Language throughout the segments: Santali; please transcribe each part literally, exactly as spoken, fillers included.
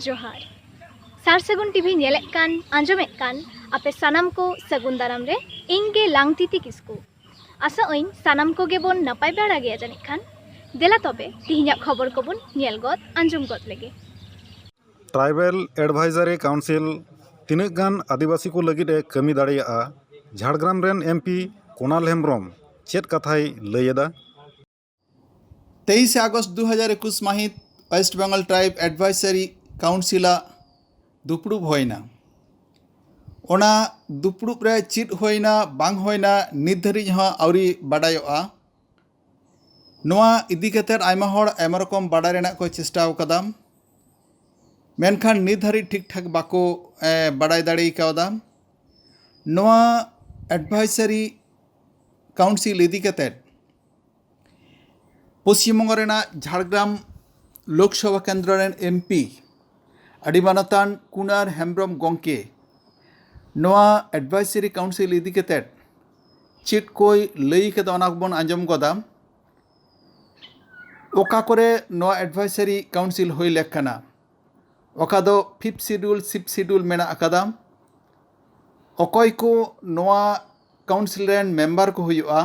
ᱡᱚᱦᱟᱨ᱾ ᱥᱟᱨ ᱥᱟᱹᱜᱩᱱ ᱴᱤᱵᱷᱤ ᱧᱮᱞᱮᱫ ᱠᱟᱱ, ᱟᱸᱡᱚᱢᱮᱫ ᱠᱟᱱ ᱟᱯᱮ ᱥᱟᱱᱟᱢ ᱠᱚ ᱥᱟᱹᱜᱩᱱ ᱫᱟᱨᱟᱢ ᱨᱮ ᱤᱧ ᱜᱮ ᱞᱟᱝᱛᱤᱛᱤ ᱠᱤᱥᱠᱩ᱾ ᱟᱥᱟᱜ ᱟᱹᱧ ᱥᱟᱱᱟᱢ ᱠᱚᱜᱮ ᱵᱚᱱ ᱱᱟᱯᱟᱭ ᱵᱟᱲᱟ ᱜᱮᱭᱟ ᱡᱟᱹᱱᱤᱡ ᱠᱷᱟᱱ᱾ ᱫᱮᱞᱟ ᱛᱚᱵᱮ ᱛᱤᱦᱤᱧᱟᱜ ᱠᱷᱚᱵᱚᱨ ᱠᱚᱵᱚᱱ ᱧᱮᱞ ᱜᱚᱫ, ᱟᱸᱡᱚᱢ ᱜᱚᱫ ᱞᱮᱜᱮ᱾ ᱴᱨᱟᱭᱵᱮᱞ ᱮᱰᱵᱷᱟᱭᱡᱟᱨᱤ ᱠᱟᱣᱩᱱᱥᱤᱞ ᱛᱤᱱᱟᱹᱜ ᱜᱟᱱ ᱟᱹᱫᱤᱵᱟᱹᱥᱤ ᱠᱚ ᱞᱟᱹᱜᱤᱫ ᱮ ᱠᱟᱹᱢᱤ ᱫᱟᱲᱮᱭᱟᱜᱼᱟ? ᱡᱷᱟᱲᱜᱨᱟᱢ ᱨᱮᱱ ᱮᱢᱯᱤ ᱠᱳᱱᱟᱞ ᱦᱮᱢᱵᱨᱚᱢ ᱪᱮᱫ ᱠᱟᱛᱷᱟᱭ ᱞᱟᱹᱭ ᱮᱫᱟ? ᱛᱮᱭᱤᱥᱮ ᱟᱜᱚᱥᱴ ᱫᱩ ᱦᱟᱡᱟᱨ ᱮᱠᱩᱥ ᱢᱟᱹᱦᱤᱛ ᱳᱭᱮᱥᱴ ᱵᱮᱝᱜᱚᱞ ᱴᱨᱟᱭᱤᱵᱽ ᱮᱰᱵᱷᱟᱭᱥᱟᱨᱤ ᱠᱟᱣᱩᱱᱥᱤᱞᱟᱜ ᱫᱩᱯᱲᱩᱵ ᱦᱩᱭᱱᱟ᱾ ᱚᱱᱟ ᱫᱩᱯᱲᱩᱵ ᱨᱮ ᱪᱮᱫ ᱦᱩᱭᱱᱟ, ᱵᱟᱝ ᱦᱩᱭᱱᱟ, ᱱᱤᱛ ᱫᱷᱟᱹᱨᱤᱡ ᱦᱚᱸ ᱟᱹᱣᱨᱤ ᱵᱟᱰᱟᱭᱚᱜᱼᱟ᱾ ᱱᱚᱣᱟ ᱤᱫᱤ ᱠᱟᱛᱮᱫ ᱟᱭᱢᱟ ᱦᱚᱲ ᱟᱭᱢᱟ ᱨᱚᱠᱚᱢ ᱵᱟᱰᱟᱭ ᱨᱮᱱᱟᱜ ᱠᱚ ᱪᱮᱥᱴᱟ ᱟᱠᱟᱫᱟ, ᱢᱮᱱᱠᱷᱟᱱ ᱱᱤᱛ ᱫᱷᱟᱹᱨᱤᱡ ᱴᱷᱤᱠ ᱴᱷᱟᱠ ᱵᱟᱠᱚ, ᱮ, ᱵᱟᱰᱟᱭ ᱫᱟᱲᱮ ᱠᱟᱣᱫᱟ᱾ ᱱᱚᱣᱟ ᱮᱰᱵᱷᱟᱭᱥᱟᱨᱤ ᱠᱟᱣᱩᱱᱥᱤᱞ ᱤᱫᱤ ᱠᱟᱛᱮᱫ ᱯᱚᱥᱪᱤᱢᱵᱚᱝᱜᱚ ᱨᱮᱱᱟᱜ ᱡᱷᱟᱲᱜᱨᱟᱢ ᱞᱳᱠᱥᱚᱵᱷᱟ ᱠᱮᱱᱫᱨᱚ ᱨᱮᱱ ᱮᱢᱯᱤ ᱟᱹᱰᱤ ᱢᱟᱱᱚᱛᱟᱱ ᱠᱩᱱᱟᱨ ᱦᱮᱢᱵᱨᱚᱢ ᱜᱚᱢᱠᱮ ᱱᱚᱣᱟ ᱮᱰᱵᱷᱟᱭᱥᱟᱨᱤ ᱠᱟᱣᱩᱱᱥᱤᱞ ᱤᱫᱤ ᱠᱟᱛᱮᱫ ᱪᱮᱫ ᱠᱚᱭ ᱞᱟᱹᱭ ᱠᱟᱫᱟ, ᱚᱱᱟ ᱠᱚᱵᱚᱱ ᱟᱸᱡᱚᱢ ᱜᱚᱫᱟ᱾ ᱚᱠᱟ ᱠᱚᱨᱮ ᱱᱚᱣᱟ ᱮᱰᱵᱷᱟᱭᱥᱟᱨᱤ ᱠᱟᱣᱩᱱᱥᱤᱞ ᱦᱩᱭ ᱞᱮᱠ ᱠᱟᱱᱟ, ᱚᱠᱟ ᱫᱚ ᱯᱷᱤᱯᱛᱷ ᱥᱤᱰᱩᱞ, ᱥᱤᱠᱥᱛᱷ ᱥᱤᱰᱩᱞ ᱢᱮᱱᱟᱜ ᱟᱠᱟᱫᱟ, ᱚᱠᱚᱭ ᱠᱚ ᱱᱚᱣᱟ ᱠᱟᱣᱩᱱᱥᱤᱞ ᱨᱮᱱ ᱢᱮᱢᱵᱟᱨ ᱠᱚ ᱦᱩᱭᱩᱜᱼᱟ,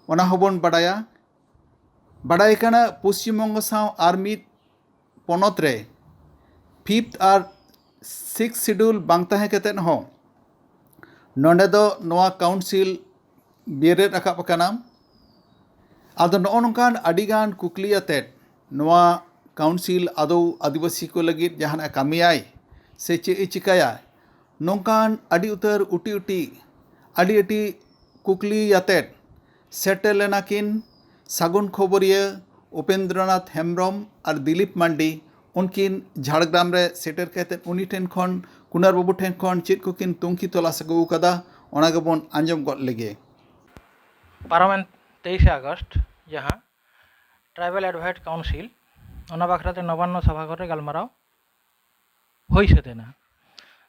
ᱚᱱᱟ ᱦᱚᱸᱵᱚᱱ ᱵᱟᱰᱟᱭᱟ᱾ ᱵᱟᱰᱟᱭ ᱠᱟᱱᱟ, ᱯᱚᱥᱪᱤᱢ ᱵᱚᱝᱜᱚ ᱥᱟᱶ ᱟᱨ ᱢᱤᱫ ᱯᱚᱱᱚᱛ ᱨᱮ ᱯᱷᱤᱯᱛᱷ ᱟᱨ ᱥᱤᱠᱥᱛᱷ ᱥᱤᱰᱩᱞ ᱵᱟᱝ ᱛᱟᱦᱮᱸ ᱠᱟᱛᱮᱫ ᱦᱚᱸ ᱱᱚᱰᱮ ᱫᱚ ᱱᱚᱣᱟ ᱠᱟᱣᱩᱱᱥᱤᱞ ᱵᱮᱨᱮᱫ ᱨᱟᱠᱟᱵ ᱟᱠᱟᱱᱟ᱾ ᱟᱫᱚ ᱱᱚᱜᱼᱚ ᱱᱚᱝᱠᱟᱱ ᱟᱹᱰᱤᱜᱟᱱ ᱠᱩᱠᱞᱤ ᱟᱛᱮᱫ ᱱᱚᱣᱟ ᱠᱟᱣᱩᱱᱥᱤᱞ ᱟᱫᱚ ᱟᱹᱫᱤᱵᱟᱹᱥᱤ ᱠᱚ ᱞᱟᱹᱜᱤᱫ ᱡᱟᱦᱟᱱᱟᱜ ᱮ ᱠᱟᱹᱢᱤᱭᱟᱭ ᱥᱮ ᱪᱮᱫ ᱮ ᱪᱤᱠᱟᱹᱭᱟ, ᱱᱚᱝᱠᱟᱱ ᱟᱹᱰᱤ ᱩᱛᱟᱹᱨ ᱩᱴᱤ ᱩᱴᱤ, ᱟᱹᱰᱤ ᱟᱹᱰᱤ ᱠᱩᱠᱞᱤ ᱟᱛᱮᱫ ᱥᱮᱴᱮᱨ ᱞᱮᱱᱟ ᱠᱤᱱ ᱥᱟᱹᱜᱩᱱ ᱠᱷᱚᱵᱚᱨᱤᱭᱟᱹ ᱩᱯᱮᱱᱫᱨᱚᱱᱟᱛᱷ ᱦᱮᱢᱵᱨᱚᱢ ᱟᱨ ᱫᱤᱞᱤᱯ ᱢᱟᱱᱰᱤ᱾ ᱩᱱᱠᱤᱱ ᱡᱷᱟᱲᱜᱨᱟᱢ ᱨᱮ ᱥᱮᱴᱮᱨ ᱠᱟᱛᱮᱫ ᱩᱱᱤ ᱴᱷᱮᱱ ᱠᱷᱚᱱ, ᱠᱩᱱᱟᱨ ᱵᱟᱹᱵᱩ ᱴᱷᱮᱱ ᱠᱷᱚᱱ ᱪᱮᱫ ᱠᱚᱠᱤᱱ ᱛᱩᱝᱠᱷᱤ ᱛᱚᱞᱟᱥ ᱟᱹᱜᱩ ᱟᱠᱟᱫᱟ, ᱚᱱᱟ ᱜᱮᱵᱚᱱ ᱟᱸᱡᱚᱢ ᱜᱚᱫ ᱞᱮᱜᱮ᱾ ᱯᱟᱨᱚᱢᱮᱱ ᱛᱮᱭᱤᱥᱮ ᱟᱜᱚᱥᱴ ᱡᱟᱦᱟᱸ ᱴᱨᱟᱭᱵᱟᱞ ᱮᱰᱵᱷᱟᱭᱥ ᱠᱟᱣᱩᱱᱥᱤᱞ, ᱚᱱᱟ ᱵᱟᱠᱷᱨᱟ ᱛᱮ ᱱᱚᱵᱟᱱᱱᱚ ᱥᱚᱵᱷᱟ ᱜᱷᱚᱨ ᱨᱮ ᱜᱟᱞᱢᱟᱨᱟᱣ ᱦᱩᱭ ᱥᱟᱹᱛ ᱮᱱᱟ᱾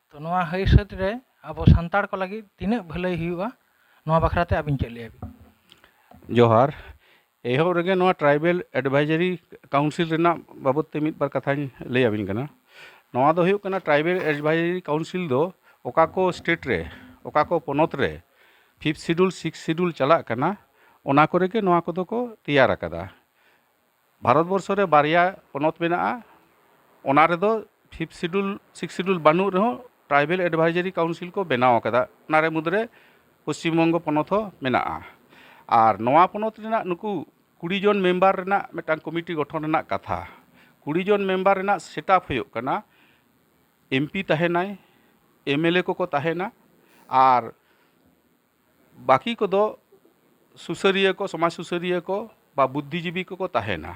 ᱛᱚ, ᱱᱚᱣᱟ ᱦᱩᱭ ᱥᱟᱹᱛ ᱨᱮ ᱟᱵᱚ ᱥᱟᱱᱛᱟᱲ ᱠᱚ ᱞᱟᱹᱜᱤᱫ ᱛᱤᱱᱟᱹᱜ ᱵᱷᱟᱹᱞᱟᱹᱭ ᱦᱩᱭᱩᱜᱼᱟ, ᱱᱚᱣᱟ ᱵᱟᱠᱷᱨᱟ ᱛᱮ ᱟᱹᱵᱤᱱ ᱪᱮᱫ ᱞᱟᱹᱭ ᱟᱵᱤᱱ? ᱡᱚᱦᱟᱨ᱾ ᱮᱦᱚᱵ ᱨᱮᱜᱮ ᱱᱚᱣᱟ ᱴᱨᱟᱭᱵᱮᱞ ᱮᱰᱵᱷᱟᱭᱡᱟᱨᱤ ᱠᱟᱣᱩᱱᱥᱤᱞ ᱨᱮᱱᱟᱜ ᱵᱟᱵᱚᱫ ᱛᱮ ᱢᱤᱫ ᱵᱟᱨ ᱠᱟᱛᱷᱟᱧ ᱞᱟᱹᱭ ᱟᱹᱵᱤᱱ ᱠᱟᱱᱟ᱾ ᱱᱚᱣᱟ ᱫᱚ ᱦᱩᱭᱩᱜ ᱠᱟᱱᱟ, ᱴᱨᱟᱭᱵᱮᱞ ᱮᱰᱵᱷᱟᱭᱡᱟᱨᱤ ᱠᱟᱣᱩᱱᱥᱤᱞ ᱫᱚ ᱚᱠᱟ ᱠᱚ ᱥᱴᱮᱴ ᱨᱮ, ᱚᱠᱟ ᱠᱚ ᱯᱚᱱᱚᱛ ᱨᱮ ᱯᱷᱤᱯᱛᱷ ᱥᱤᱰᱩᱞ, ᱥᱤᱠᱥ ᱥᱤᱰᱩᱞ ᱪᱟᱞᱟᱜ ᱠᱟᱱᱟ, ᱚᱱᱟ ᱠᱚᱨᱮ ᱜᱮ ᱱᱚᱣᱟ ᱠᱚᱫᱚ ᱠᱚ ᱛᱮᱭᱟᱨ ᱟᱠᱟᱫᱟ᱾ ᱵᱷᱟᱨᱚᱛ ᱵᱚᱨᱥᱚ ᱨᱮ ᱵᱟᱨᱭᱟ ᱯᱚᱱᱚᱛ ᱢᱮᱱᱟᱜᱼᱟ, ᱚᱱᱟ ᱨᱮᱫᱚ ᱯᱷᱤᱯᱛᱷ ᱥᱤᱰᱩᱞ, ᱥᱤᱠᱥ ᱥᱤᱰᱩᱞ ᱵᱟᱹᱱᱩᱜ ᱨᱮᱦᱚᱸ ᱴᱨᱟᱭᱵᱮᱞ ᱮᱰᱵᱷᱟᱭᱡᱟᱨᱤ ᱠᱟᱣᱩᱱᱥᱤᱞ ᱠᱚ ᱵᱮᱱᱟᱣ ᱟᱠᱟᱫᱟ᱾ ᱚᱱᱟ ᱨᱮ ᱢᱩᱫᱽᱨᱮ ᱯᱚᱥᱪᱤᱢ ᱵᱚᱝᱜᱚ ᱯᱚᱱᱚᱛ ᱦᱚᱸ ᱢᱮᱱᱟᱜᱼᱟ᱾ ᱟᱨ ᱱᱚᱣᱟ ᱯᱚᱱᱚᱛ ᱨᱮᱱᱟᱜ ᱱᱩᱠᱩ ᱠᱩᱲᱤ ᱡᱚᱱ ᱢᱮᱢᱵᱟᱨ ᱨᱮᱱᱟᱜ ᱢᱤᱫᱴᱟᱝ ᱠᱚᱢᱤᱴᱤ ᱜᱚᱴᱷᱚᱱ ᱨᱮᱱᱟᱜ ᱠᱟᱛᱷᱟ᱾ ᱠᱩᱲᱤ ᱡᱚᱱ ᱢᱮᱢᱵᱟᱨ ᱨᱮᱱᱟᱜ ᱥᱮᱴᱟᱯ ᱦᱩᱭᱩᱜ ᱠᱟᱱᱟ, ᱮᱢᱯᱤ ᱛᱟᱦᱮᱱᱟᱭ, ᱮᱢᱮᱞᱮ ᱠᱚᱠᱚ ᱛᱟᱦᱮᱱᱟ, ᱟᱨ ᱵᱟᱹᱠᱤ ᱠᱚᱫᱚ ᱥᱩᱥᱟᱹᱨᱤᱭᱟᱹ ᱠᱚ, ᱥᱚᱢᱟᱡᱽ ᱥᱩᱥᱟᱹᱨᱤᱭᱟᱹ ᱠᱚ ᱵᱟ ᱵᱩᱫᱽᱫᱷᱤᱡᱤᱵᱤ ᱠᱚᱠᱚ ᱛᱟᱦᱮᱱᱟ᱾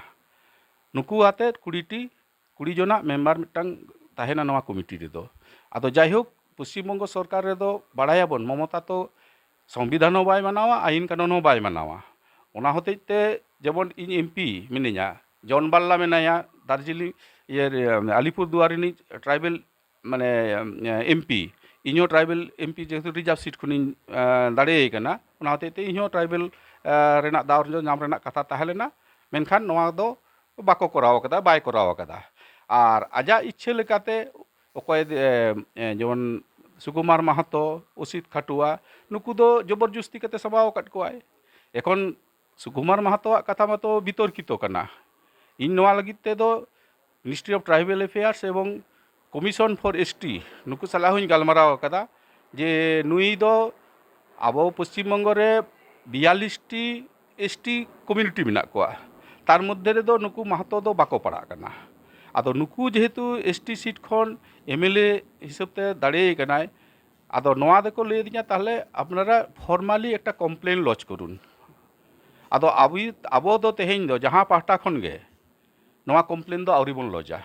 ᱱᱩᱠᱩ ᱟᱛᱮᱫ ᱠᱩᱲᱤ ᱴᱤ, ᱠᱩᱲᱤ ᱡᱚᱱᱟᱜ ᱢᱮᱢᱵᱟᱨ ᱢᱤᱫᱴᱟᱝ ᱛᱟᱦᱮᱱᱟ ᱱᱚᱣᱟ ᱠᱚᱢᱤᱴᱤ ᱨᱮᱫᱚ᱾ ᱟᱫᱚ ᱡᱟᱭᱦᱳᱠ, ᱯᱚᱥᱪᱤᱢ ᱵᱚᱝᱜᱚ ᱥᱚᱨᱠᱟᱨ ᱨᱮᱫᱚ ᱵᱟᱲᱟᱭᱟᱵᱚᱱ, ᱢᱚᱢᱚᱛᱟ ᱛᱚ ᱥᱚᱝᱵᱤᱫᱷᱟᱱ ᱦᱚᱸ ᱵᱟᱭ ᱢᱟᱱᱟᱣᱟ, ᱟᱭᱤᱱ ᱠᱟᱹᱱᱩᱱ ᱦᱚᱸ ᱵᱟᱭ ᱢᱟᱱᱟᱣᱟ᱾ ᱚᱱᱟ ᱦᱚᱛᱮᱡ ᱛᱮ ᱡᱮᱢᱚᱱ ᱤᱧ ᱮᱢᱯᱤ ᱢᱤᱱᱟᱹᱧᱟ, ᱡᱚᱱ ᱵᱟᱞᱞᱟ ᱢᱮᱱᱟᱭᱟ, ᱫᱟᱨᱡᱤᱞᱤᱝ, ᱤᱭᱟᱹ, ᱟᱞᱤᱯᱩᱨ ᱫᱩᱣᱟᱨ ᱨᱤᱱᱤᱡ ᱴᱨᱟᱭᱵᱮᱞ, ᱢᱟᱱᱮ, ᱮᱢᱯᱤ, ᱤᱧᱦᱚᱸ ᱴᱨᱟᱭᱵᱮᱞ ᱮᱢᱯᱤ ᱡᱮᱦᱮᱛᱩ ᱨᱤᱡᱟᱨᱵᱷ ᱥᱤᱴ ᱠᱷᱚᱱᱤᱧ, ᱮᱸ, ᱫᱟᱲᱮᱭᱟᱭ ᱠᱟᱱᱟ, ᱚᱱᱟ ᱦᱚᱛᱮᱡ ᱛᱮ ᱤᱧᱦᱚᱸ ᱴᱨᱟᱭᱵᱮᱞ, ᱮᱸ, ᱨᱮᱱᱟᱜ ᱫᱟᱣ ᱧᱟᱢ ᱨᱮᱱᱟᱜ ᱠᱟᱛᱷᱟ ᱛᱟᱦᱮᱸ ᱞᱮᱱᱟ, ᱢᱮᱱᱠᱷᱟᱱ ᱱᱚᱣᱟ ᱫᱚ ᱵᱟᱠᱚ ᱠᱚᱨᱟᱣ ᱠᱟᱫᱟ, ᱵᱟᱭ ᱠᱚᱨᱟᱣ ᱠᱟᱫᱟ᱾ ᱟᱨ ᱟᱡᱟᱜ ᱤᱪᱪᱷᱟᱹ ᱞᱮᱠᱟᱛᱮ ᱚᱠᱚᱭ, ᱮ, ᱮ, ᱡᱮᱢᱚᱱ ᱥᱩᱠᱩᱢᱟᱨ ᱢᱟᱦᱟᱛᱚ, ᱚᱥᱤᱛ ᱠᱷᱟᱴᱩᱣᱟ, ᱱᱩᱠᱩ ᱫᱚ ᱡᱚᱵᱚᱨ ᱡᱚᱥᱛᱤ ᱠᱟᱛᱮ ᱥᱟᱢᱟᱣ ᱟᱠᱟᱫ ᱠᱚᱣᱟᱭ᱾ ᱮᱠᱷᱚᱱ ᱥᱩᱠᱩᱢᱟᱨ ᱢᱟᱦᱟᱛᱚᱣᱟᱜ ᱠᱟᱛᱷᱟ ᱢᱟᱛᱚ ᱵᱤᱛᱚᱨᱠᱤᱛᱚ ᱠᱟᱱᱟ᱾ ᱤᱧ ᱱᱚᱣᱟ ᱞᱟᱹᱜᱤᱫ ᱛᱮᱫᱚ Ministry of Tribal Affairs ᱮᱵᱚᱝ Commission for S T, ᱱᱩᱠᱩ ᱥᱟᱞᱟᱜ ᱦᱚᱸᱧ ᱜᱟᱞᱢᱟᱨᱟᱣ ᱟᱠᱟᱫᱟ ᱡᱮ ᱱᱩᱭ ᱫᱚ ᱟᱵᱚ ᱯᱚᱥᱪᱤᱢ ᱵᱚᱝᱜᱚ ᱨᱮ ᱵᱤᱭᱟᱞᱞᱤᱥ ᱴᱤ S T community ᱢᱮᱱᱟᱜ ᱠᱚᱣᱟ, ᱛᱟᱨ ᱢᱚᱫᱽᱫᱷᱮ ᱨᱮᱫᱚ ᱱᱩᱠᱩ ᱢᱟᱦᱟᱛᱚ ᱫᱚ ᱵᱟᱠᱚ ᱯᱟᱲᱟᱜ ᱠᱟᱱᱟ᱾ ᱟᱫᱚ ᱱᱩᱠᱩ ᱡᱮᱦᱮᱛᱩ S T ᱥᱤᱴ ᱠᱷᱚᱱ ᱮᱢ ᱮᱞ ᱮ ᱦᱤᱥᱟᱹᱵ ᱛᱮ ᱫᱟᱲᱮᱭ ᱠᱟᱱᱟᱭ, ᱟᱫᱚ ᱱᱚᱣᱟ ᱫᱚᱠᱚ ᱞᱟᱹᱭ ᱟᱹᱫᱤᱧᱟ, "ᱛᱟᱦᱚᱞᱮ ᱟᱯᱱᱟᱨᱟ formally ᱮᱠᱴᱟ complain lodge ᱠᱚᱨᱩᱱ᱾" ᱟᱫᱚ ᱟᱵᱚ, ᱟᱵᱚ ᱫᱚ ᱛᱮᱦᱮᱧ ᱫᱚ ᱡᱟᱦᱟᱸ ᱯᱟᱦᱴᱟ ᱠᱷᱚᱱ ᱜᱮ ᱱᱚᱣᱟ complain ᱫᱚ ᱟᱹᱣᱨᱤ ᱵᱚᱱ ᱞᱚᱡᱟ,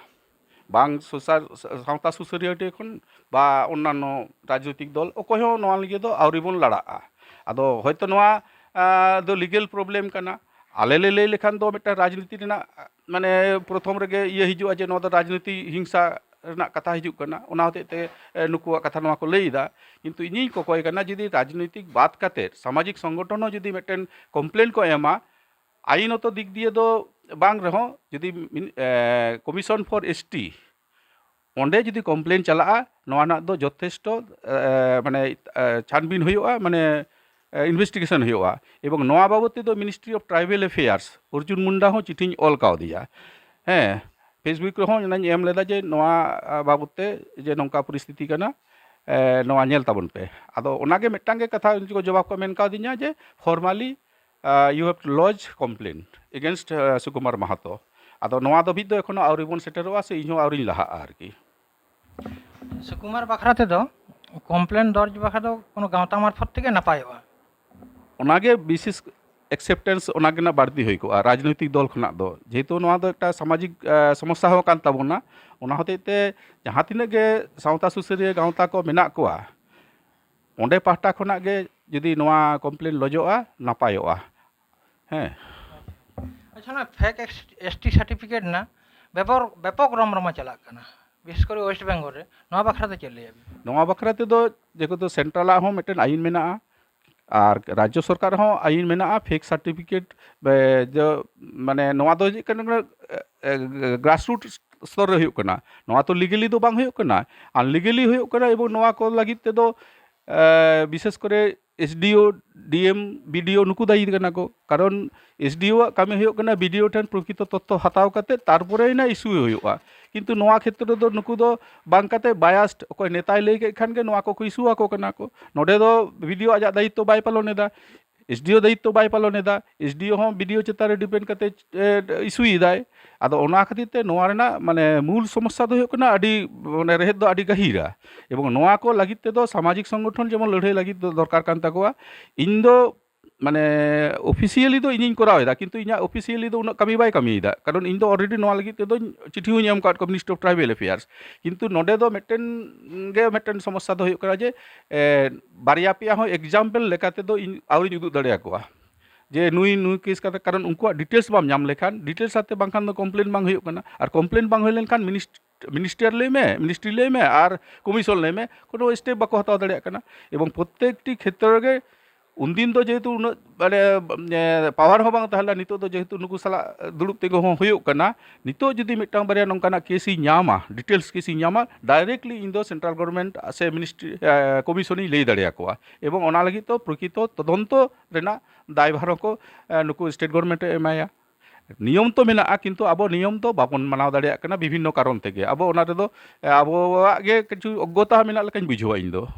ᱵᱟᱝ ᱥᱳᱥᱟᱞ, ᱥᱟᱶᱛᱟ ᱥᱩᱥᱟᱹᱨᱤᱭᱟᱹ ᱴᱷᱮᱱ ᱠᱷᱚᱱ ᱵᱟ ᱚᱱᱱᱟᱱᱚ ᱨᱟᱡᱽᱱᱳᱭᱛᱤᱠ ᱫᱚᱞ, ᱚᱠᱚᱭ ᱦᱚᱸ ᱱᱚᱣᱟ ᱞᱟᱹᱜᱤᱫ ᱫᱚ ᱟᱹᱣᱨᱤ ᱵᱚᱱ ᱞᱟᱲᱟᱜᱼᱟ᱾ ᱟᱫᱚ ᱦᱚᱭᱛᱳ ᱱᱚᱣᱟ, ᱟ, ᱫᱚ legal problem ᱠᱟᱱᱟ᱾ ᱟᱞᱮ ᱞᱮ ᱞᱟᱹᱭ ᱞᱮᱠᱷᱟᱱ ᱫᱚ ᱢᱤᱫᱴᱟᱝ ᱨᱟᱡᱽᱱᱤᱛᱤ ᱨᱮᱱᱟᱜ, ᱢᱟᱱᱮ, ᱯᱨᱚᱛᱷᱚᱢ ᱨᱮᱜᱮ ᱤᱭᱟᱹ ᱦᱤᱡᱩᱜᱼᱟ ᱡᱮ ᱱᱚᱣᱟ ᱫᱚ ᱨᱟᱡᱽᱱᱤᱛᱤ ᱦᱤᱝᱥᱟ ᱨᱮᱱᱟᱜ ᱠᱟᱛᱷᱟ ᱦᱤᱡᱩᱜ ᱠᱟᱱᱟ, ᱚᱱᱟ ᱦᱚᱛᱮᱡ ᱛᱮ, ᱮ, ᱱᱩᱠᱩᱣᱟᱜ ᱠᱟᱛᱷᱟ ᱱᱚᱣᱟ ᱠᱚ ᱞᱟᱹᱭ ᱮᱫᱟ᱾ ᱠᱤᱱᱛᱩ ᱤᱧᱤᱧ ᱠᱚᱠᱚᱭ ᱠᱟᱱᱟ, ᱡᱩᱫᱤ ᱨᱟᱡᱽᱱᱤᱛᱤᱠ ᱵᱟᱫ ᱠᱟᱛᱮ ᱥᱟᱢᱟᱡᱤᱠ ᱥᱚᱝᱜᱚᱴᱷᱚᱱ ᱦᱚᱸ ᱡᱩᱫᱤ ᱢᱤᱫᱴᱮᱱ complain ᱠᱚ ᱮᱢᱟ, ᱟᱭᱤᱱᱚᱛᱚ ᱫᱤᱠ ᱫᱤᱭᱮ ᱫᱚ ᱵᱟᱝ ᱨᱮᱦᱚᱸ, ᱡᱩᱫᱤ ᱠᱚᱢᱤᱥᱚᱱ ᱯᱷᱚᱨ ᱮᱥᱴᱤ ᱚᱸᱰᱮ ᱡᱩᱫᱤ ᱠᱚᱢᱯᱞᱮᱱ ᱪᱟᱞᱟᱜᱼᱟ, ᱱᱚᱣᱟ ᱨᱮᱱᱟᱜ ᱫᱚ ᱡᱚᱛᱷᱮᱥᱴᱚ ᱮ, ᱢᱟᱱᱮ ᱮ, ᱪᱷᱟᱱᱵᱤᱱ ᱦᱩᱭᱩᱜᱼᱟ, ᱢᱟᱱᱮ ᱤᱱᱵᱷᱮᱥᱴᱤᱜᱮᱥᱚᱱ ᱦᱩᱭᱩᱜᱼᱟ᱾ ᱮᱵᱚᱝ ᱱᱚᱣᱟ ᱵᱟᱵᱚᱫ ᱛᱮᱫᱚ ministry of tribal affairs Arjun Munda ᱦᱚᱸ ᱪᱤᱴᱷᱤᱧ ᱚᱞ ᱠᱟᱣᱫᱮᱭᱟ᱾ ᱦᱮᱸ, ᱯᱷᱮᱥᱵᱩᱠ ᱨᱮᱦᱚᱸ ᱚᱱᱟᱧ ᱮᱢ ᱞᱮᱫᱟ ᱡᱮ ᱱᱚᱣᱟ ᱟ, ᱵᱟᱵᱚᱫ ᱛᱮ ᱡᱮ ᱱᱚᱝᱠᱟ ᱯᱚᱨᱤᱥᱛᱷᱤᱛᱤ ᱠᱟᱱᱟ, ᱮ, ᱱᱚᱣᱟ ᱧᱮᱞ ᱛᱟᱵᱚᱱ ᱯᱮ᱾ ᱟᱫᱚ ᱚᱱᱟᱜᱮ ᱢᱤᱫᱴᱟᱝ ᱜᱮ ᱠᱟᱛᱷᱟ ᱩᱱᱠᱩ ᱡᱚᱵᱟᱵ ᱠᱚ ᱢᱮᱱ ᱠᱟᱣᱫᱤᱧᱟ ᱡᱮ formally, ᱟ, you have to lodge complaint against, ᱟ, ᱥᱩᱠᱩᱢᱟᱨ ᱢᱟᱦᱟᱛᱚ᱾ ᱟᱫᱚ ᱱᱚᱣᱟ ᱫᱷᱟᱹᱵᱤᱡ ᱫᱚ ᱮᱠᱷᱚᱱᱳ ᱟᱹᱣᱨᱤ ᱵᱚᱱ ᱥᱮᱴᱮᱨᱚᱜᱼᱟ, ᱥᱮ ᱤᱧᱦᱚᱸ ᱟᱹᱣᱨᱤᱧ ᱞᱟᱦᱟᱜᱼᱟ ᱟᱨᱠᱤ᱾ ᱥᱩᱠᱩᱢᱟᱨ ᱵᱟᱠᱷᱨᱟ ᱛᱮᱫᱚ ᱠᱚᱢᱯᱞᱮᱱ ᱫᱚᱨᱡᱽ ᱵᱟᱠᱷᱨᱟ ᱫᱚ ᱠᱳᱱᱳ ᱜᱟᱶᱛᱟ ᱢᱟᱨᱯᱷᱚᱛ ᱛᱮᱜᱮ ᱱᱟᱯᱟᱭᱚᱜᱼᱟ᱾ ᱚᱱᱟᱜᱮ ᱵᱤᱥᱮᱥ ᱮᱠᱥᱮᱯᱴᱮᱱᱥ ᱚᱱᱟ ᱜᱮ ᱱᱟᱜ ᱵᱟᱹᱲᱛᱤ ᱦᱩᱭ ᱠᱚᱜᱼᱟ ᱨᱟᱡᱽᱱᱳᱭᱛᱤᱠ ᱫᱚᱞ ᱠᱷᱚᱱᱟᱜ ᱫᱚ, ᱡᱮᱦᱮᱛᱩ ᱱᱚᱣᱟ ᱫᱚ ᱮᱠᱴᱟ ᱥᱟᱢᱟᱡᱤᱠ ᱟ, ᱥᱚᱢᱚᱥᱥᱟ ᱦᱚᱸ ᱠᱟᱱ ᱛᱟᱵᱚᱱᱟ᱾ ᱚᱱᱟ ᱦᱚᱛᱮᱡ ᱛᱮ ᱡᱟᱦᱟᱸ ᱛᱤᱱᱟᱹᱜ ᱜᱮ ᱥᱟᱶᱛᱟ ᱥᱩᱥᱟᱹᱨᱤᱭᱟᱹ ᱜᱟᱶᱛᱟ ᱠᱚ ᱢᱮᱱᱟᱜ ᱠᱚᱣᱟ, ᱚᱸᱰᱮ ᱯᱟᱦᱴᱟ ᱠᱷᱚᱱᱟᱜ ᱜᱮ ᱡᱩᱫᱤ ᱱᱚᱣᱟ ᱠᱚᱢᱯᱞᱮᱱ ᱞᱚᱡᱚᱜᱼᱟ, ᱱᱟᱯᱟᱭᱚᱜᱼᱟ᱾ ᱦᱮᱸ᱾ ᱟᱪᱪᱷᱟ, ᱚᱱᱟ ᱯᱷᱮᱠ ᱮᱥᱴᱤ ᱥᱟᱨᱴᱤᱯᱷᱤᱠᱮᱴ ᱨᱮᱱᱟᱜ ᱵᱮᱯᱚᱨ ᱵᱮᱯᱚᱠ ᱨᱚᱢᱨᱚᱢᱟ ᱪᱟᱞᱟᱜ ᱠᱟᱱᱟ, ᱵᱤᱥᱮᱥ ᱠᱚᱨᱮ ᱳᱭᱮᱥᱴ ᱵᱮᱝᱜᱚᱞ ᱨᱮ, ᱱᱚᱣᱟ ᱵᱟᱠᱷᱨᱟ ᱛᱮ ᱪᱮᱫ ᱞᱟᱹᱭᱟᱵᱤᱱ? ᱱᱚᱣᱟ ᱵᱟᱠᱷᱨᱟ ᱛᱮᱫᱚ ᱡᱮᱦᱮᱛᱩ ᱥᱮᱱᱴᱨᱟᱞᱟᱜ ᱦᱚᱸ ᱢᱤᱫᱴᱮᱱ ᱟᱹᱭᱤᱱ ᱢᱮᱱᱟᱜᱼᱟ ᱟᱨ ᱨᱟᱡᱽᱡᱚ ᱥᱚᱨᱠᱟᱨ ᱦᱚᱸ ᱟᱹᱭᱤᱱ ᱢᱮᱱᱟᱜᱼᱟ ᱯᱷᱮᱠ ᱥᱟᱨᱴᱤᱯᱷᱤᱠᱮᱴ, ᱢᱟᱱᱮ ᱱᱚᱣᱟ ᱫᱚ ᱪᱮᱫ ᱠᱟᱱᱟ, ᱜᱨᱟᱥᱨᱩᱴ ᱥᱛᱚᱨ ᱨᱮ ᱦᱩᱭᱩᱜ ᱠᱟᱱᱟ᱾ ᱱᱚᱣᱟ ᱛᱚ ᱞᱤᱜᱮᱞᱤ ᱫᱚ ᱵᱟᱝ ᱦᱩᱭᱩᱜ ᱠᱟᱱᱟ, ᱟᱱᱞᱤᱜᱮᱞᱤ ᱦᱩᱭᱩᱜ ᱠᱟᱱᱟ᱾ ᱮᱵᱚᱝ ᱱᱚᱣᱟ ᱠᱚ ᱞᱟᱹᱜᱤᱫ ᱛᱮᱫᱚ ᱮ, ᱵᱤᱥᱮᱥ ᱠᱚᱨᱮ ᱮᱥᱰᱤᱳ, ᱰᱤᱮᱢ, ᱵᱤᱰᱤᱳ ᱱᱩᱠᱩ ᱫᱟᱭᱤ ᱠᱟᱱᱟ ᱠᱚ, ᱠᱟᱨᱚᱱ ᱮᱥᱰᱤᱳ ᱟᱜ ᱠᱟᱹᱢᱤ ᱦᱩᱭᱩᱜ ᱠᱟᱱᱟ ᱵᱤᱰᱤᱳ ᱴᱷᱮᱱ ᱯᱨᱚᱠᱤᱛᱚ ᱛᱚᱛᱛᱷᱚ ᱦᱟᱛᱟᱣ ᱠᱟᱛᱮ ᱛᱟᱨᱯᱚᱨᱮ ᱮᱱᱟ ᱤᱥᱩ ᱦᱩᱭᱩᱜᱼᱟ᱾ ᱠᱤᱱᱛᱩ ᱱᱚᱣᱟ ᱠᱷᱮᱛᱨᱮ ᱫᱚ ᱱᱩᱠᱩ ᱫᱚ ᱵᱟᱝ ᱠᱟᱛᱮ ᱵᱟᱭᱟᱥᱰ, ᱚᱠᱚᱭ ᱱᱮᱛᱟᱭ ᱞᱟᱹᱭ ᱠᱮᱫ ᱠᱷᱟᱱ ᱜᱮ ᱱᱚᱣᱟ ᱠᱚᱠᱚ ᱤᱥᱩ ᱟᱠᱚ ᱠᱟᱱᱟ ᱠᱚ᱾ ᱱᱚᱰᱮ ᱫᱚ ᱵᱤᱰᱤᱳ ᱟᱡᱟᱜ ᱫᱟᱭᱤᱛᱛᱚ ᱵᱟᱭ ᱯᱟᱞᱚᱱ ᱮᱫᱟ, ᱮᱥᱰᱤᱳ ᱫᱟᱭᱤᱛᱛᱚ ᱵᱟᱭ ᱯᱟᱞᱚᱱ ᱮᱫᱟ, ᱮᱥᱰᱤᱳ ᱦᱚᱸ ᱵᱤᱰᱤᱳ ᱪᱮᱛᱟᱱ ᱨᱮ ᱰᱤᱯᱮᱱᱰ ᱠᱟᱛᱮ ᱤᱥᱩᱭᱮᱫᱟᱭ᱾ ᱟᱫᱚ ᱚᱱᱟ ᱠᱷᱟᱹᱛᱤᱨ ᱛᱮ ᱱᱚᱣᱟ ᱨᱮᱱᱟᱜ ᱢᱟᱱᱮ ᱢᱩᱞ ᱥᱚᱢᱚᱥᱥᱟ ᱫᱚ ᱦᱩᱭᱩᱜ ᱠᱟᱱᱟ ᱟᱹᱰᱤ ᱢᱟᱱᱮ ᱨᱮᱦᱮᱫ ᱫᱚ ᱟᱹᱰᱤ ᱜᱟᱹᱦᱤᱨᱟ᱾ ᱮᱵᱚᱝ ᱱᱚᱣᱟ ᱠᱚ ᱞᱟᱹᱜᱤᱫ ᱛᱮᱫᱚ ᱥᱟᱢᱟᱡᱤᱠ ᱥᱚᱝᱜᱚᱴᱷᱚᱱ ᱡᱮᱢᱚᱱ ᱞᱟᱹᱲᱦᱟᱹᱭ ᱞᱟᱹᱜᱤᱫ ᱫᱚ ᱫᱚᱨᱠᱟᱨ ᱠᱟᱱ ᱛᱟᱠᱚᱣᱟ᱾ ᱤᱧ ᱫᱚ ᱢᱟᱱᱮ ᱚᱯᱷᱤᱥᱤᱭᱟᱞᱤ ᱫᱚ ᱤᱧᱤᱧ ᱠᱚᱨᱟᱣ ᱮᱫᱟ, ᱠᱤᱱᱛᱩ ᱤᱧᱟᱹᱜ ᱚᱯᱷᱤᱥᱤᱭᱟᱞᱤ ᱫᱚ ᱩᱱᱟᱹᱜ ᱠᱟᱹᱢᱤ ᱵᱟᱭ ᱠᱟᱹᱢᱤᱭᱮᱫᱟ, ᱠᱟᱨᱚᱱ ᱤᱧ ᱫᱚ ᱚᱞᱨᱮᱰᱤ ᱱᱚᱣᱟ ᱞᱟᱹᱜᱤᱫ ᱛᱮᱫᱚ ᱪᱤᱴᱷᱤ ᱦᱚᱸᱧ ᱮᱢ ᱟᱠᱟᱫ ᱠᱚᱣᱟ ᱢᱤᱱᱤᱥᱴᱨᱤ ᱚᱯᱷ ᱴᱨᱟᱭᱵᱮᱞ ᱮᱯᱷᱮᱭᱟᱨᱥ᱾ ᱠᱤᱱᱛᱩ ᱱᱚᱰᱮ ᱫᱚ ᱢᱤᱫᱴᱮᱱ ᱜᱮ ᱢᱤᱫᱴᱮᱱ ᱥᱚᱢᱚᱥᱥᱟ ᱫᱚ ᱦᱩᱭᱩᱜ ᱠᱟᱱᱟ ᱡᱮ ᱮ, ᱵᱟᱨᱭᱟ ᱯᱮᱭᱟ ᱦᱚᱸ ᱮᱠᱡᱟᱢᱯᱮᱞ ᱞᱮᱠᱟ ᱛᱮᱫᱚ ᱤᱧ ᱟᱹᱣᱨᱤᱧ ᱩᱫᱩᱜ ᱫᱟᱲᱮᱭᱟᱠᱚᱣᱟ ᱡᱮ ᱱᱩᱭ ᱱᱩᱭ ᱠᱮᱥ ᱠᱟᱛᱮ, ᱠᱟᱨᱚᱱ ᱩᱱᱠᱩᱣᱟᱜ ᱰᱤᱴᱮᱞᱥ ᱵᱟᱢ ᱧᱟᱢ ᱞᱮᱠᱷᱟᱱ, ᱰᱤᱴᱮᱞᱥ ᱟᱛᱮ ᱵᱟᱝᱠᱷᱟᱱ ᱫᱚ ᱠᱚᱢᱯᱞᱮᱱ ᱵᱟᱝ ᱦᱩᱭᱩᱜ ᱠᱟᱱᱟ᱾ ᱟᱨ ᱠᱚᱢᱯᱞᱮᱱ ᱵᱟᱝ ᱦᱩᱭ ᱞᱮᱱᱠᱷᱟᱱ ᱢᱤᱱᱤᱥᱴᱟᱨ ᱞᱟᱹᱭ ᱢᱮ, ᱢᱤᱱᱤᱥᱴᱨᱤ ᱞᱟᱹᱭ ᱢᱮ ᱟᱨ ᱠᱚᱢᱤᱥᱚᱱ ᱞᱟᱹᱭ ᱢᱮ, ᱠᱳᱱᱳ ᱥᱴᱮᱯ ᱵᱟᱠᱚ ᱦᱟᱛᱟᱣ ᱫᱟᱲᱮᱭᱟᱜ ᱠᱟᱱᱟ᱾ ᱮᱵᱚᱝ ᱯᱨᱚᱛᱛᱮᱠᱴᱤ ᱠᱷᱮᱛᱨᱚ ᱨᱮᱜᱮ ᱩᱱᱫᱤᱱ ᱫᱚ ᱡᱮᱦᱮᱛᱩ ᱩᱱᱟᱹᱜ ᱢᱟᱱᱮ ᱯᱟᱣᱟᱨ ᱦᱚᱸ ᱵᱟᱝ ᱛᱟᱦᱮᱸ ᱞᱮᱱᱟ, ᱱᱤᱛᱚᱜ ᱫᱚ ᱡᱮᱦᱮᱛᱩ ᱱᱩᱠᱩ ᱥᱟᱞᱟᱜ ᱫᱩᱲᱩᱵ ᱛᱤᱸᱜᱩ ᱦᱚᱸ ᱦᱩᱭᱩᱜ ᱠᱟᱱᱟ᱾ ᱱᱤᱛᱚᱜ ᱡᱩᱫᱤ ᱢᱤᱫᱴᱟᱝ ᱵᱟᱨᱭᱟ ᱱᱚᱝᱠᱟᱱᱟᱜ ᱠᱮᱥ ᱤᱧ ᱧᱟᱢᱟ, ᱰᱤᱴᱮᱞᱥ ᱠᱮᱥ ᱤᱧ ᱧᱟᱢᱟ, ᱰᱟᱭᱨᱮᱠᱴᱞᱤ ᱤᱧ ᱫᱚ ᱥᱮᱱᱴᱨᱟᱞ ᱜᱚᱵᱷᱚᱨᱱᱢᱮᱱᱴ ᱥᱮ ᱢᱤᱱᱤᱥᱴᱨᱤ ᱠᱚᱢᱤᱥᱚᱱᱤᱧ ᱞᱟᱹᱭ ᱫᱟᱲᱮᱭᱟᱠᱚᱣᱟ, ᱮᱵᱚᱝ ᱚᱱᱟ ᱞᱟᱹᱜᱤᱫ ᱫᱚ ᱯᱨᱚᱠᱤᱛᱚ ᱛᱚᱫᱚᱱᱛᱚ ᱨᱮᱱᱟᱜ ᱫᱟᱭᱵᱷᱟᱨ ᱦᱚᱸᱠᱚ ᱱᱩᱠᱩ ᱥᱴᱮᱴ ᱜᱚᱵᱷᱚᱨᱱᱢᱮᱱᱴ ᱮ ᱮᱢᱟᱭᱟ᱾ ᱱᱤᱭᱚᱢ ᱛᱚ ᱢᱮᱱᱟᱜᱼᱟ, ᱠᱤᱱᱛᱩ ᱟᱵᱚ ᱱᱤᱭᱚᱢ ᱫᱚ ᱵᱟᱵᱚᱱ ᱢᱟᱱᱟᱣ ᱫᱟᱲᱮᱭᱟᱜ ᱠᱟᱱᱟ ᱵᱤᱵᱷᱤᱱᱱᱚ ᱠᱟᱨᱚᱱ ᱛᱮᱜᱮ᱾ ᱟᱵᱚ ᱚᱱᱟ ᱨᱮᱫᱚ ᱟᱵᱚᱣᱟᱜ ᱜᱮ ᱠᱤᱪᱷᱩ ᱚᱜᱽᱜᱚᱛᱟ ᱢᱮᱱᱟᱜ ᱞᱮᱠᱟᱧ ᱵᱩᱡᱷᱟᱹᱣᱟ ᱤᱧ ᱫᱚ᱾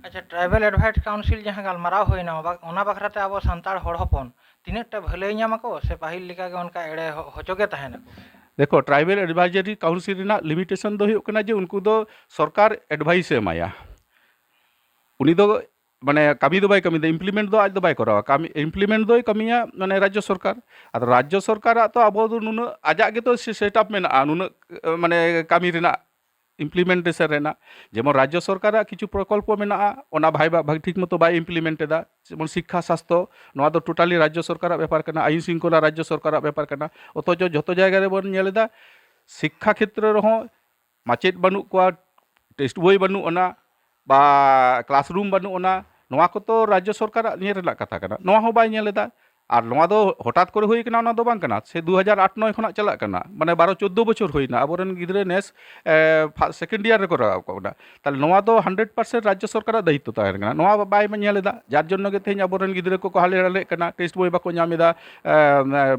ᱟᱪᱪᱷᱟ, ᱴᱨᱟᱭᱵᱟᱞ ᱮᱰᱵᱷᱟᱭᱥ ᱠᱟᱣᱩᱱᱥᱤᱞ ᱡᱟᱦᱟᱸ ᱜᱟᱞᱢᱟᱨᱟᱣ ᱦᱩᱭᱱᱟ, ᱚᱱᱟ ᱵᱟᱠᱷᱨᱟᱛᱮ ᱟᱵᱚ ᱥᱟᱱᱛᱟᱲ ᱦᱚᱲ ᱦᱚᱯᱚᱱ ᱛᱤᱱᱟᱹᱜ ᱴᱟ ᱵᱷᱟᱹᱞᱟᱹᱭ ᱧᱟᱢ ᱟᱠᱚ ᱥᱮ ᱯᱟᱹᱦᱤᱞ ᱞᱮᱠᱟ ᱜᱮ ᱚᱱᱠᱟ ᱮᱲᱮ ᱦᱚᱪᱚ ᱜᱮ ᱛᱟᱦᱮᱱᱟᱠᱚ? ᱫᱮᱠᱷᱚ, ᱴᱨᱟᱭᱵᱟᱞ ᱮᱰᱵᱷᱟᱭᱡᱟᱨᱤ ᱠᱟᱣᱩᱱᱥᱤᱞ ᱨᱮᱱᱟᱜ ᱞᱤᱢᱤᱴᱮᱥᱚᱱ ᱫᱚ ᱦᱩᱭᱩᱜ ᱠᱟᱱᱟ ᱡᱮ ᱩᱱᱠᱩ ᱫᱚ ᱥᱚᱨᱠᱟᱨ ᱮᱰᱵᱷᱟᱭᱤᱥ ᱮ ᱮᱢᱟᱭᱟ᱾ ᱩᱱᱤ ᱫᱚ ᱢᱟᱱᱮ ᱠᱟᱹᱢᱤ ᱫᱚ ᱵᱟᱭ ᱠᱟᱹᱢᱤᱭᱮᱫᱟ, ᱤᱢᱯᱞᱤᱢᱮᱱᱴ ᱫᱚ ᱟᱡ ᱫᱚ ᱵᱟᱭ ᱠᱚᱨᱟᱣᱟ, ᱠᱟᱹᱢᱤ ᱤᱢᱯᱞᱤᱢᱮᱱᱴ ᱫᱚᱭ ᱠᱟᱹᱢᱤᱭᱟ ᱢᱟᱱᱮ ᱨᱟᱡᱽᱡᱚ ᱥᱚᱨᱠᱟᱨ᱾ ᱟᱫᱚ ᱨᱟᱡᱽᱡᱚ ᱥᱚᱨᱠᱟᱨᱟᱜ ᱛᱚ ᱟᱵᱚ ᱫᱚ ᱱᱩᱱᱟᱹᱜ ᱟᱡᱟᱜ ᱜᱮᱛᱚ ᱥᱮᱴ ᱟᱯ ᱢᱮᱱᱟᱜᱼᱟ, ᱱᱩᱱᱟᱹᱜ ᱢᱟᱱᱮ ᱠᱟᱹᱢᱤ ᱨᱮᱱᱟᱜ ᱤᱢᱯᱞᱤᱢᱮᱱᱴᱮᱥᱚᱱ ᱨᱮᱱᱟᱜ᱾ ᱡᱮᱢᱚᱱ ᱨᱟᱡᱽᱡᱚ ᱥᱚᱨᱠᱟᱨᱟᱜ ᱠᱤᱪᱷᱩ ᱯᱨᱚᱠᱚᱞᱯᱚ ᱢᱮᱱᱟᱜᱼᱟ, ᱚᱱᱟ ᱵᱷᱟᱭ ᱵᱷᱟᱜᱽ ᱴᱷᱤᱠ ᱢᱚᱛᱚ ᱵᱟᱭ ᱤᱢᱯᱞᱤᱢᱮᱱᱴ ᱮᱫᱟ᱾ ᱡᱮᱢᱚᱱ ᱥᱤᱠᱠᱷᱟ, ᱥᱟᱥᱛᱷᱚ, ᱱᱚᱣᱟ ᱫᱚ ᱴᱳᱴᱟᱞᱤ ᱨᱟᱡᱽᱡᱚ ᱥᱚᱨᱠᱟᱨᱟᱜ ᱵᱮᱯᱟᱨ ᱠᱟᱱᱟ, ᱟᱭᱤᱱ ᱥᱤᱝᱠᱷᱚᱞᱟ ᱨᱟᱡᱽᱡᱚ ᱥᱚᱨᱠᱟᱨᱟᱜ ᱵᱮᱯᱟᱨ ᱠᱟᱱᱟ᱾ ᱚᱛᱷᱚᱪᱚ ᱡᱚᱛᱚ ᱡᱟᱭᱜᱟ ᱨᱮᱵᱚᱱ ᱧᱮᱞ ᱮᱫᱟ ᱥᱤᱠᱠᱷᱟ ᱠᱷᱮᱛᱨᱚ ᱨᱮᱦᱚᱸ ᱢᱟᱪᱮᱫ ᱵᱟᱹᱱᱩᱜ ᱠᱚᱣᱟ, ᱴᱮᱠᱥᱴ ᱵᱳᱭ ᱵᱟᱹᱱᱩᱜ ᱟᱱᱟ, ᱵᱟ ᱠᱞᱟᱥᱨᱩᱢ ᱵᱟᱹᱱᱩᱜ ᱟᱱᱟ, ᱱᱚᱣᱟ ᱠᱚᱛᱚ ᱨᱟᱡᱽᱡᱚ ᱥᱚᱨᱠᱟᱨᱟᱜ ᱧᱮᱞ ᱨᱮᱱᱟᱜ ᱠᱟᱛᱷᱟ ᱠᱟᱱᱟ, ᱱᱚᱣᱟ ᱦᱚᱸ ᱵᱟᱭ ᱧᱮᱞ ᱮᱫᱟ᱾ ᱟᱨ ᱱᱚᱣᱟ ᱫᱚ ᱦᱚᱴᱟᱛ ᱠᱚᱨᱮ ᱦᱩᱭ ᱠᱟᱱᱟ, ᱚᱱᱟ ᱫᱚ ᱵᱟᱝ ᱠᱟᱱᱟ, ᱥᱮ ᱫᱩ ᱦᱟᱡᱟᱨ ᱟᱴ ᱱᱚᱭ ᱠᱷᱚᱱᱟᱜ ᱪᱟᱞᱟᱜ ᱠᱟᱱᱟ, ᱢᱟᱱᱮ ᱵᱟᱨᱚ ᱪᱳᱫᱽᱫᱳ ᱵᱚᱪᱷᱚᱨ ᱦᱩᱭᱱᱟ, ᱟᱵᱚᱨᱮᱱ ᱜᱤᱫᱽᱨᱟᱹ ᱱᱮᱥ ᱥᱮᱠᱮᱱᱰ ᱤᱭᱟᱨ ᱨᱮᱠᱚ ᱨᱟᱠᱟᱵ ᱠᱟᱱᱟ᱾ ᱛᱟᱦᱚᱞᱮ ᱱᱚᱣᱟ ᱫᱚ ᱦᱟᱱᱰᱨᱮᱰ ᱯᱟᱨᱥᱮᱱᱴ ᱨᱟᱡᱽᱡᱚ ᱥᱚᱨᱠᱟᱨᱟᱜ ᱫᱟᱭᱤᱛᱛᱚ ᱛᱟᱦᱮᱸ ᱠᱟᱱᱟ, ᱱᱚᱣᱟ ᱵᱟᱭ ᱧᱮᱞ ᱮᱫᱟ, ᱡᱟᱨ ᱡᱚᱱᱱᱚ ᱜᱮ ᱛᱮᱦᱮᱧ ᱟᱵᱚᱨᱮᱱ ᱜᱤᱫᱽᱨᱟᱹ ᱠᱚᱠᱚ ᱦᱟᱞᱮ ᱰᱟᱞᱮᱜ ᱠᱟᱱᱟ, ᱴᱮᱥᱴ ᱵᱳᱭ ᱵᱟᱠᱚ ᱧᱟᱢ ᱮᱫᱟ, ᱮ,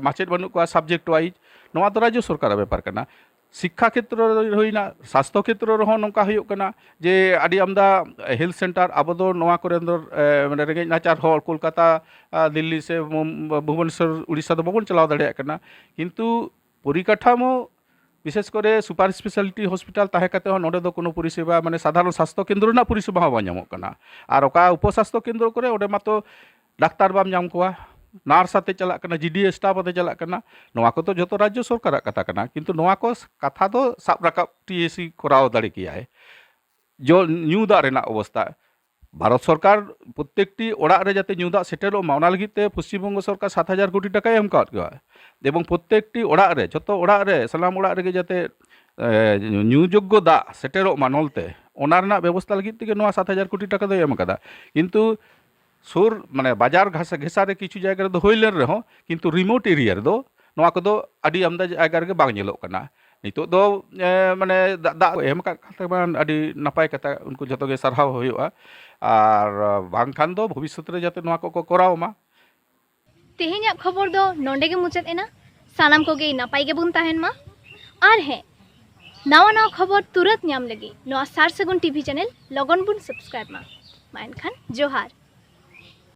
ᱢᱟᱪᱮᱫ ᱵᱟᱹᱱᱩᱜ ᱠᱚᱣᱟ ᱥᱟᱵᱡᱮᱠᱴ ᱣᱟᱭᱤᱡᱽ, ᱱᱚᱣᱟ ᱫᱚ ᱨᱟᱡᱽᱡᱚ ᱥᱚᱨᱠᱟᱨᱟᱜ ᱵᱮᱯᱟᱨ ᱠᱟᱱᱟ᱾ ᱥᱤᱠᱠᱷᱟ ᱠᱷᱮᱛᱨᱚ ᱨᱮ ᱦᱩᱭᱱᱟ, ᱥᱟᱥᱛᱷᱚ ᱠᱷᱮᱛᱨᱚ ᱨᱮᱦᱚᱸ ᱱᱚᱝᱠᱟ ᱦᱩᱭᱩᱜ ᱠᱟᱱᱟ ᱡᱮ ᱟᱹᱰᱤ ᱟᱢᱫᱟ ᱦᱮᱞᱛᱷ ᱥᱮᱱᱴᱟᱨ, ᱟᱵᱚ ᱫᱚ ᱱᱚᱣᱟ ᱠᱚᱨᱮ ᱫᱚ ᱮ, ᱢᱟᱱᱮ ᱨᱮᱸᱜᱮᱡ ᱱᱟᱪᱟᱨ ᱦᱚᱲ ᱠᱳᱞᱠᱟᱛᱟ, ᱟ, ᱫᱤᱞᱞᱤ ᱥᱮ ᱢᱩᱢ-, ᱵᱷᱩᱵᱚᱱᱮᱥᱚᱨ, ᱩᱲᱤᱥᱥᱟ ᱫᱚ ᱵᱟᱵᱚᱱ ᱪᱟᱞᱟᱣ ᱫᱟᱲᱮᱭᱟᱜ ᱠᱟᱱᱟ, ᱠᱤᱱᱛᱩ ᱯᱚᱨᱤᱠᱟᱴᱷᱟᱢᱳ ᱵᱤᱥᱮᱥ ᱠᱚᱨᱮ ᱥᱩᱯᱟᱨ ᱥᱯᱮᱥᱟᱞᱤᱴᱤ ᱦᱚᱥᱯᱤᱴᱟᱞ ᱛᱟᱦᱮᱸ ᱠᱟᱛᱮ ᱦᱚᱸ ᱱᱚᱰᱮ ᱫᱚ ᱠᱳᱱᱳ ᱯᱚᱨᱤᱥᱮᱵᱟ, ᱢᱟᱱᱮ ᱥᱟᱫᱷᱟᱨᱚᱱ ᱥᱟᱥᱛᱷᱚ ᱠᱮᱱᱫᱨᱚ ᱨᱮᱱᱟᱜ ᱯᱚᱨᱤᱥᱮᱵᱟ ᱦᱚᱸ ᱵᱟᱝ ᱧᱟᱢᱚᱜ ᱠᱟᱱᱟ᱾ ᱟᱨ ᱚᱠᱟ ᱩᱯᱚ ᱥᱟᱥᱛᱷᱚ ᱠᱮᱱᱫᱨᱚ ᱠᱚᱨᱮ, ᱚᱸᱰᱮ ᱢᱟᱛᱚ ᱰᱟᱠᱛᱟᱨ ᱵᱟᱢ ᱧᱟᱢ ᱠᱚᱣᱟ, ᱱᱟᱨᱥ ᱟᱛᱮ ᱪᱟᱞᱟᱜ ᱠᱟᱱᱟ, ᱡᱤ ᱰᱤ ᱮ ᱥᱴᱟᱯ ᱟᱛᱮ ᱪᱟᱞᱟᱜ ᱠᱟᱱᱟ᱾ ᱱᱚᱣᱟ ᱠᱚᱫᱚ ᱡᱚᱛᱚ ᱨᱟᱡᱽᱡᱚ ᱥᱚᱨᱠᱟᱨᱟᱜ ᱠᱟᱛᱷᱟ ᱠᱟᱱᱟ, ᱠᱤᱱᱛᱩ ᱱᱚᱣᱟ ᱠᱚ ᱠᱟᱛᱷᱟ ᱫᱚ ᱥᱟᱵ ᱨᱟᱠᱟᱵ ᱴᱤ ᱮ ᱥᱤ ᱠᱚᱨᱟᱣ ᱫᱟᱲᱮ ᱠᱮᱭᱟᱭ᱾ ᱡᱚ, ᱧᱩ ᱫᱟᱜ ᱨᱮᱱᱟᱜ ᱚᱵᱚᱥᱛᱟ, ᱵᱷᱟᱨᱚᱛ ᱥᱚᱨᱠᱟᱨ ᱯᱨᱚᱛᱛᱮᱠᱴᱤ ᱚᱲᱟᱜ ᱨᱮ ᱡᱟᱛᱮ ᱧᱩ ᱫᱟᱜ ᱥᱮᱴᱮᱨᱚᱜ ᱢᱟ, ᱚᱱᱟ ᱞᱟᱹᱜᱤᱫ ᱛᱮ ᱯᱚᱥᱪᱤᱢ ᱵᱚᱝᱜᱚ ᱥᱚᱨᱠᱟᱨ ᱥᱟᱛ ᱦᱟᱡᱟᱨ ᱠᱳᱴᱤ ᱴᱟᱠᱟᱭ ᱮᱢ ᱟᱠᱟᱫ ᱠᱚᱣᱟ, ᱮᱵᱚᱝ ᱯᱨᱚᱛᱛᱮᱠᱴᱤ ᱚᱲᱟᱜ ᱨᱮ, ᱡᱷᱚᱛᱚ ᱚᱲᱟᱜ ᱨᱮ, ᱥᱟᱱᱟᱢ ᱚᱲᱟᱜ ᱨᱮᱜᱮ ᱡᱟᱛᱮ ᱮ, ᱧᱩ ᱡᱳᱜᱽᱜᱚ ᱫᱟᱜ ᱥᱮᱴᱮᱨᱚᱜ ᱢᱟ ᱱᱚᱞ ᱛᱮ, ᱚᱱᱟ ᱨᱮᱱᱟᱜ ᱵᱮᱵᱚᱥᱛᱟ ᱞᱟᱹᱜᱤᱫ ᱛᱮᱜᱮ ᱱᱚᱣᱟ ᱥᱟᱛ ᱦᱟᱡᱟᱨ ᱠᱳᱴᱤ ᱴᱟᱠᱟ ᱫᱚᱭ ᱮᱢ ᱟᱠᱟᱫᱟ᱾ ᱠᱤᱱᱛᱩ ᱥᱩᱨ ᱢᱟᱱᱮ ᱵᱟᱡᱟᱨ ᱜᱷᱟᱥᱟ ᱜᱷᱮᱥᱟ ᱨᱮ ᱠᱤᱪᱷᱩ ᱡᱟᱭᱜᱟ ᱨᱮᱫᱚ ᱦᱩᱭ ᱞᱮᱱ ᱨᱮᱦᱚᱸ, ᱠᱤᱱᱛᱩ ᱨᱤᱢᱳᱴ ᱮᱨᱤᱭᱟ ᱨᱮᱫᱚ ᱱᱚᱣᱟ ᱠᱚᱫᱚ ᱟᱹᱰᱤ ᱟᱢᱫᱟ ᱡᱟᱭᱜᱟ ᱨᱮᱜᱮ ᱵᱟᱝ ᱧᱮᱞᱚᱜ ᱠᱟᱱᱟ᱾ ᱱᱤᱛᱚᱜ ᱫᱚ ᱮ, ᱢᱟᱱᱮ ᱫᱟᱜ ᱫᱟᱜ ᱠᱚ ᱮᱢ ᱟᱠᱟᱫ ᱠᱷᱟᱱ ᱛᱮ ᱢᱟ ᱟᱹᱰᱤ ᱱᱟᱯᱟᱭ ᱠᱟᱛᱷᱟ, ᱩᱱᱠᱩ ᱡᱷᱚᱛᱚ ᱜᱮ ᱥᱟᱨᱦᱟᱣ ᱦᱩᱭᱩᱜᱼᱟ᱾ ᱟᱨ ᱵᱟᱝᱠᱷᱟᱱ ᱫᱚ ᱵᱷᱚᱵᱤᱥᱥᱚᱛ ᱨᱮ ᱡᱟᱛᱮ ᱱᱚᱣᱟ ᱠᱚᱠᱚ ᱠᱚᱨᱟᱣ ᱢᱟ᱾ ᱛᱮᱦᱮᱧᱟᱜ ᱠᱷᱚᱵᱚᱨ ᱫᱚ ᱱᱚᱰᱮ ᱜᱮ ᱢᱩᱪᱟᱹᱫ ᱮᱱᱟ᱾ ᱥᱟᱱᱟᱢ ᱠᱚᱜᱮ ᱱᱟᱯᱟᱭ ᱜᱮᱵᱚᱱ ᱛᱟᱦᱮᱱ ᱢᱟ᱾ ᱟᱨ ᱦᱮᱸ, ᱱᱟᱣᱟ ᱱᱟᱣᱟ ᱠᱷᱚᱵᱚᱨ ᱛᱩᱨᱟᱹᱛ ᱧᱟᱢ ᱞᱟᱹᱜᱤᱫ ᱱᱚᱣᱟ ᱥᱟᱨ ᱥᱟᱹᱜᱩᱱ ᱴᱤᱵᱷᱤ ᱪᱮᱱᱮᱞ ᱞᱚᱜᱚᱱ ᱵᱚᱱ ᱥᱟᱵᱥᱠᱨᱟᱭᱤᱵ ᱢᱟ᱾ ᱢᱟ ᱮᱱᱠᱷᱟᱱ ᱡᱚᱦᱟᱨ᱾